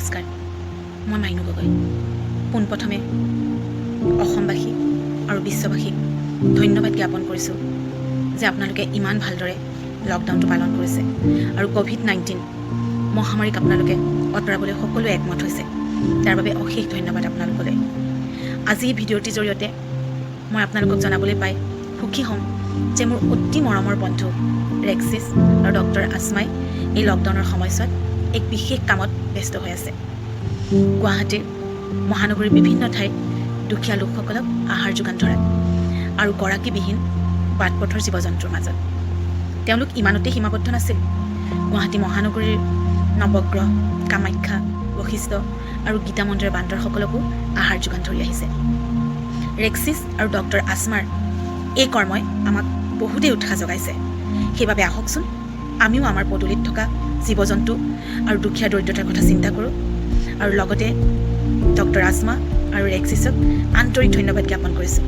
নমস্কাৰ, মই মাইনু গগৈ। পোনপ্ৰথমে অসমবাসী আৰু বিশ্ববাসীক ধন্যবাদ জ্ঞাপন কৰিছোঁ যে আপোনালোকে ইমান ভালদৰে লকডাউনটো পালন কৰিছে আৰু ক'ভিড-19 মহামাৰীক আপোনালোকে আঁতৰাবলৈ সকলোৱে একমত হৈছে। তাৰ বাবে অশেষ ধন্যবাদ আপোনালোকলৈ। আজি এই ভিডিঅ'টিৰ জৰিয়তে মই আপোনালোকক জনাবলৈ পাই সুখী হ'ম যে মোৰ অতি মৰমৰ বন্ধু ৰেক্সিছ আৰু ডক্টৰ আছমাই এই লকডাউনৰ সময়ছোৱাত এক বিশেষ কামত ব্যস্ত হৈ আছে, গুৱাহাটীৰ মহানগৰীৰ বিভিন্ন ঠাইত দুখীয়া লোকসকলক আহাৰ যোগান ধৰাত আৰু গৰাকীবিহীন বাট পথৰ জীৱ জন্তুৰ মাজত। তেওঁলোক ইমানতে সীমাবদ্ধ নাছিল। গুৱাহাটী মহানগৰীৰ নৱগ্ৰহ, কামাখ্যা, বশিষ্ঠ আৰু গীতা মন্দিৰৰ বান্দৰসকলকো আহাৰ যোগান ধৰি আহিছে। ৰেক্সিছ আৰু ডক্টৰ আছমাৰ এই কৰ্মই আমাক বহুতেই উৎসাহ যোগাইছে। সেইবাবে আহকচোন, আমিও আমাৰ পদূলিত থকা জীৱ জন্তু আৰু দুখীয়া দৰিদ্ৰতাৰ কথা চিন্তা কৰোঁ আৰু লগতে ডক্টৰ আছমা আৰু ৰেক্সিছক আন্তৰিক ধন্যবাদ জ্ঞাপন কৰিছোঁ।